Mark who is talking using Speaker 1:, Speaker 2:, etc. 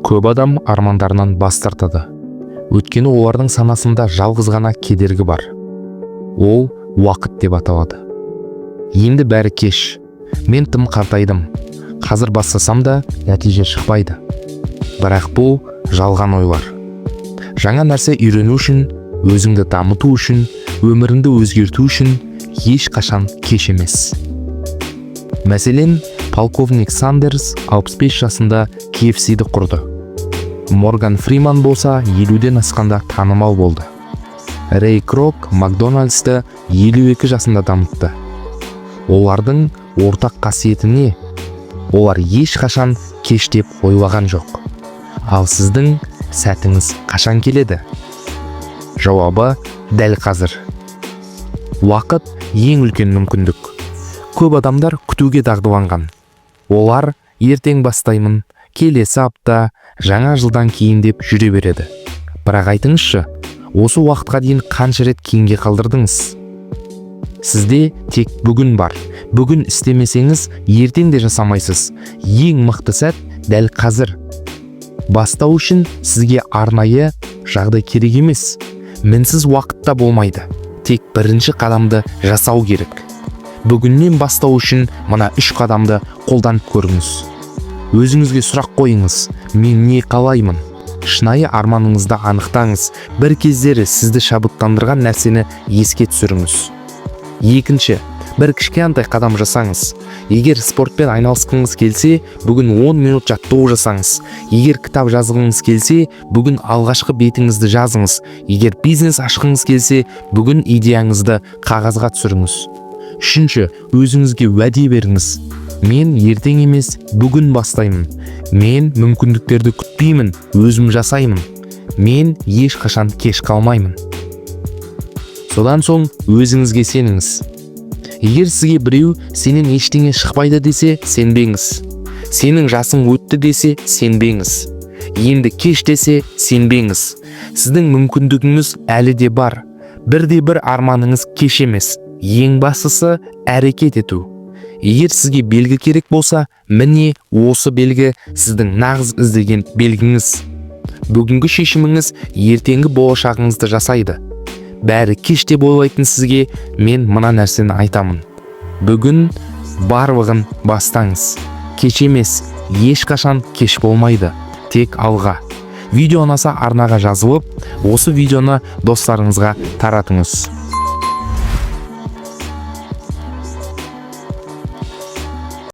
Speaker 1: Көп адам армандарынан бас тартады, өйткені олардың санасында жалғыз ғана кедергі бар. Ол уақыт деп аталады. Енді бәрі кеш, мен тым қартайдым, қазір бастасам да нәтиже шықпайды. Бірақ бұл жалған ойлар. Жаңа нәрсе үйрену үшін, өзіңді дамыту үшін, өміріңді өзгерту үшін ешқашан кеш емес. Мәселен, полковник Сандерс 65 жасында KFC-ді құрды. Морган Фриман болса, 50-ден асқанда танымал болды. Рэй Крок Макдональдсты 52 жасында дамытты. Олардың ортақ қасиеті не? Олар ешқашан кеш деп ойлаған жоқ. Ал сіздің сәтіңіз қашан келеді? Жауабы дәл қазір. Уақыт – ең үлкен мүмкіндік. Көп адамдар күтуге дағдыланған. Олар ертең бастаймын, келесі апта, жаңа жылдан кейін деп жүре береді. Бірақ айтыңызшы, осы уақытқа дейін қанша рет кейінге қалдырдыңыз? Сізде тек бүгін бар. Бүгін істемесеңіз, ертең де жасамайсыз. Ең мықты сәт дәл қазір. Бастау үшін сізге арнайы жағдай керек емес, мінсіз уақытта болмайды. Тек бірінші қадамды жасау керек. Бүгіннен бастау үшін мына үш қадамды қолданып көріңіз. Өзіңізге сұрақ қойыңыз: мен не қалаймын? Шынайы арманыңызды анықтаңыз. Бір кездері сізді шабыттандырған нәрсені еске түсіріңіз. Екінші, бір кішкентай қадам жасаңыз. Егер спортпен айналысқыңыз келсе, бүгін 10 минут жаттығу жасаңыз. Егер кітап жазғыңыз келсе, бүгін алғашқы бетіңізді жазыңыз. Егер бизнес ашқыңыз келсе, бүгін идеяңызды қағазға түсіріңіз. Үшінші, өзіңізге уәде беріңіз: мен ертең емес, бүгін бастаймын. Мен мүмкіндіктерді күтпеймін, өзім жасаймын. Мен ешқашан кеш қалмаймын. Содан соң өзіңізге сеніңіз. Егер сізге біреу сенен ештеңе шықпайды десе, сенбеңіз. Сенің жасың өтті десе, сенбеңіз. Енді кеш десе, сенбеңіз. Сіздің мүмкіндігіңіз әлі де бар. Бірде бір арманыңыз кеш емес. Ең бастысы – әрекет ету. Егер сізге белгі керек болса, міне, осы белгі сіздің нағыз іздеген белгіңіз. Бүгінгі шешіміңіз ертеңгі болашағыңызды жасайды. Бәрі кеш деп ойлайтын сізге мен мына нәрсені айтамын: бүгін барлығын бастаңыз. Кеш емес, ешқашан кеш болмайды. Тек алға! Видео ұнаса, арнаға жазылып, осы видеоны достарыңызға таратыңыз.